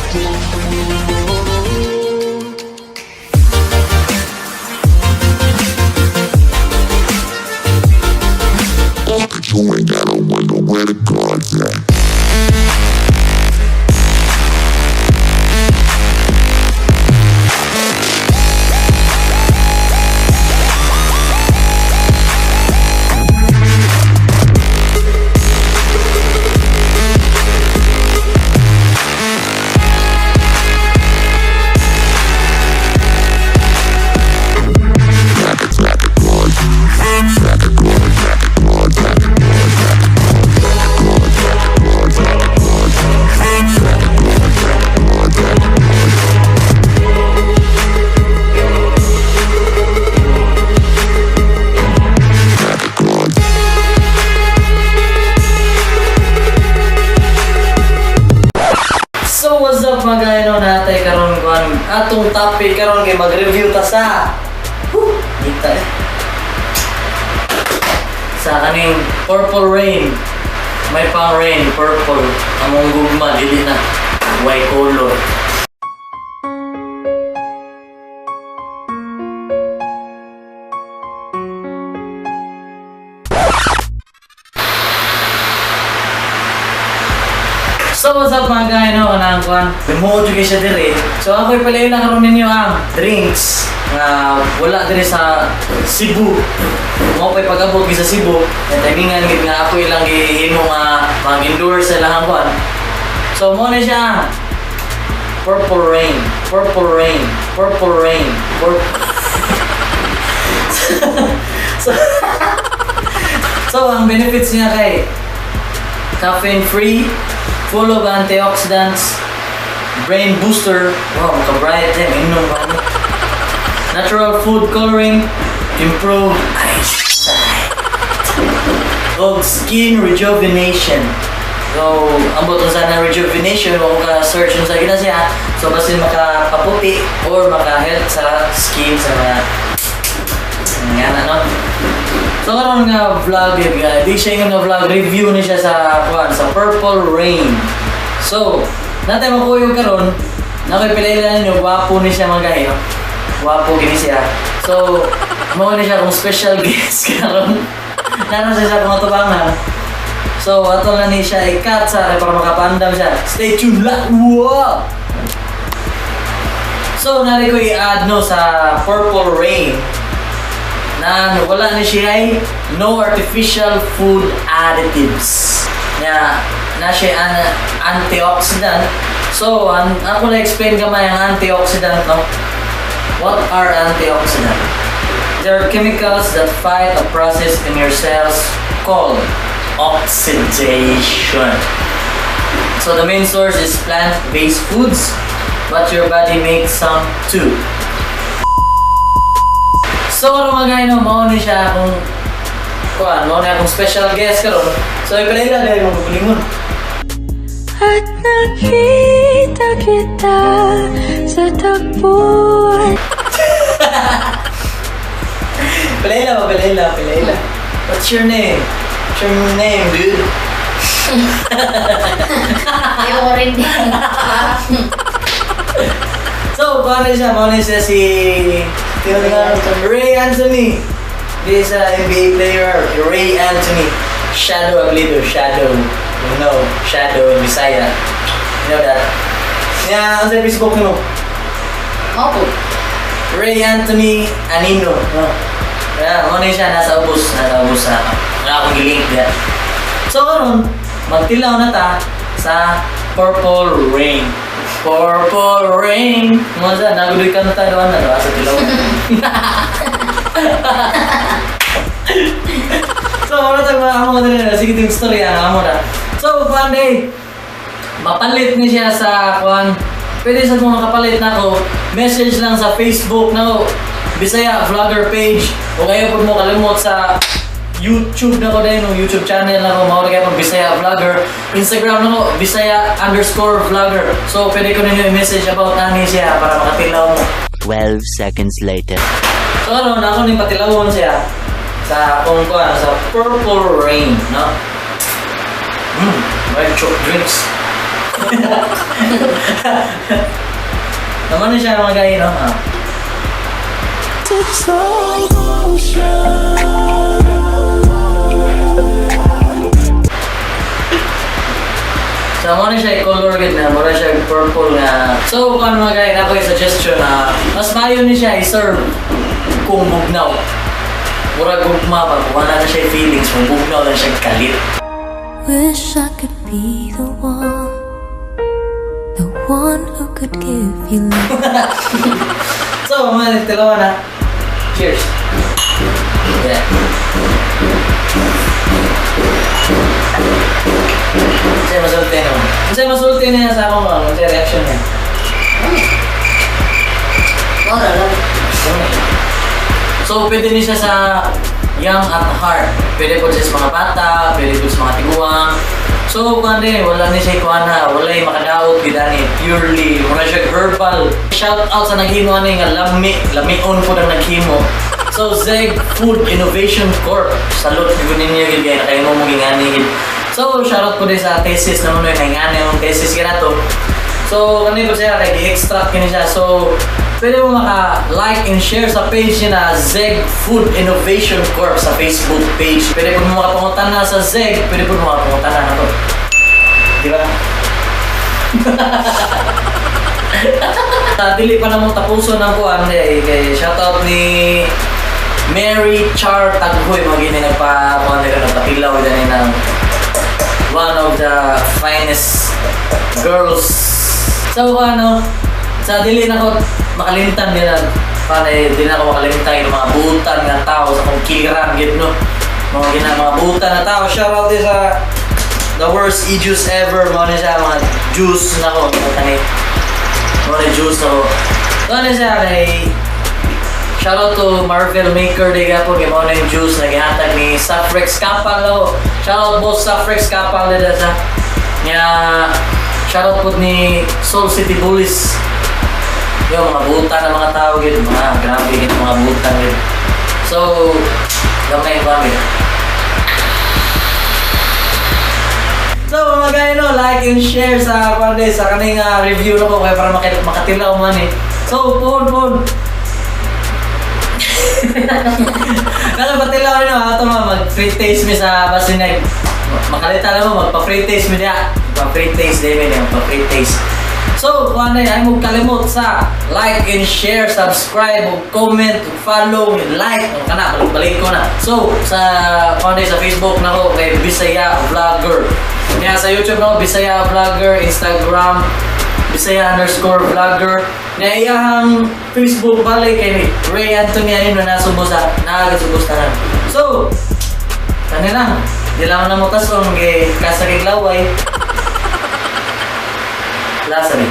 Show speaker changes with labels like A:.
A: You ain't gotta wonder where the guards at.
B: So what's up, mga gayano natay karon kuan atong topic karon kay mag-review ta sa. Whew, dita eh. Sa kaning Purple Rain. May pang rain, purple. Among gugma dili na white color. So what's up, mga gayano kanang kuan. Bimuot jud siya diri. So ako ipalayo karon ninyo ang drinks nga wala diri sa Cebu. Mao pa'y pag-abot gi sa Cebu, na timingan gid nga ako ilang gihimo nga mag-endorse sa ilahang kuan. So mo na siya Purple Rain, Purple Rain, Purple Rain, Purple. So ang benefits niya kay caffeine free, full of antioxidants, brain booster, wow, maka-bright din, inom pa ano. Natural food coloring, improve eyesight, og skin rejuvenation. So, ambot sa na rejuvenation, kung ka search sa gina siya, so basin makapaputi or maka-health sa skin sa mga nga ano. So karon nga vlog yun nga, di siya nga vlog review ni siya sa kuan sa Purple Rain. So, natay makuyog karon, nakoy pilailan ninyo, gwapo ni siya, mga gahi, no? Gwapo gini siya. So, mao ni siya kung special guest karon. Naroon siya sa akong tubangan. So, ato na ni siya i-cut sa para makapandam siya. Stay tuned la. Wow! So, nari ko i-add no sa Purple Rain na wala ni siya ay no artificial food additives. Nga na siya antioxidant. So, ako na explain gamay ang antioxidant, no? What are antioxidant? They are chemicals that fight a process in your cells called oxidation. So the main source is plant-based foods, but your body makes some too. So karon, mga no, mao ni siya akong kuan, mao ni akong special guest karon. So ipalaila dahil mo gulingon.
C: At nakita kita sa takbuhan.
B: Palaila ba, palaila, palaila. What's your name? What's your name, dude?
D: Ayoko rin din.
B: So, paano siya? Mao ni siya si Ray Anthony. Di sa NBA player, Ray Anthony. Shadow, I believe, Shadow. You know, Shadow in Bisaya. You know that? Yeah, ang sa Facebook mo?
D: Opo.
B: Ray Anthony Anino. No? Kaya, mao ni siya, nasa ubos. Nasa ubos sa wala akong gilink diyan. So, karon magtilaw na ta sa Purple Rain. Purple Rain. Mga sa, naguloy kanta doon na sa tilaw. So, wala tayong mga amo na sige ting story ang amo na. So, kuan day, mapalit ni siya sa kuan. Pwede sa mo makapalit na ako, message lang sa Facebook na ko, Bisaya Vlogger page. O kayo pag mo kalimot sa YouTube na ko din, yung YouTube channel na ko, mao kayo pag Bisaya Vlogger. Instagram na ko, Bisaya_vlogger. So, pwede ko ninyo i-message about ani siya para makatilaw mo.
E: 12 seconds later.
B: So, ano, ako ni patilawon siya sa akong kuan, sa Purple Rain, no? White choc drinks. Naman na siya, mga guy, no? Ah.
A: Slow motion.
B: So, mo na siya color gid na, mura siya purple nga. So, kung ano, mga guy, ako yung suggestion na mas maayo ni siya i-serve kung bugnaw. Mura gugma pa, kung wala na siya feelings, kung bugnaw na siya kalit.
C: Wish I could be the one who could give you love.
B: So, mga tilawa na. Cheers. Yeah. Kasi masulti naman. Kasi masulti niya sa ako, ma'am. Kasi reaction niya.
D: Ora lang.
B: So, pwede niya siya sa young at heart. Pwede po siya sa mga bata, pwede po sa mga tiguang. So, kung ano eh, wala ni siya ikuha na, wala yung makadaot, gidani, purely, mura siya herbal. Shout out sa naghimo ani nga lami, lamion po ng naghimo. So, Zeg Food Innovation Corp. Salute gyud ninyo gid kay nakahimo mo gingani gid. So, shout out po din sa thesis naman no, kay ngani ang thesis gina to. So, kani po siya kay gi-extract kini siya. So, pwede mo maka-like and share sa page niya na Zeg Food Innovation Corp sa Facebook page. Pwede po mo makapangutan na sa Zeg, pwede po mo makapangutan na to. Di ba? Dili pa na mo tapuson ang kuan eh, kay shoutout ni Mary Char Taghoy, mga gini nagpa kuan nila, nagpahilaw dani ng one of the finest girls. So ano, sa dili na ko makalimtan nila para eh, dili na ko makalimtan yung mga butan nga tao sa akong kiran gid, no. Mga gina mga butan na tao. Shout out din sa the worst e-juice ever, mo ni siya mga juice na ko kani. Mo ni juice na ko. So ano siya kay shout out to Marvel Maker di gapon kay mao na yung juice na gihatag ni Safrex Kapal ako. Shout out boss Safrex Kapal nila sa nya, shout out po ni Soul City Bullies. Yo, mga butan ng mga tao gid, mga grabe gid mga butan gid. So, gamay ba gid. So mga guys, no, like and share sa kuan sa kaning review na ko kay para makatilaw man eh. So, phone phone. Nakapatilaw no, ato ma mag free taste mi sa Basinag. Makalita na mo magpa free taste mi diha. Magpa free taste din mi, magpa free taste. So, kuan ay mo kalimot sa like and share, subscribe, ug comment, ug follow, ug like, ug kana balik-balik ko na. So, sa kuan sa Facebook nako kay Bisaya Vlogger. Kaya sa YouTube nako Bisaya Vlogger, Instagram Bisaya_vlogger. Na iyang Facebook balik kay Ray Anthony ayun na nasubo sa nagasubos tanan. So, kani lang. Di lang na mo tason kay kasakit laway. Lasa ni.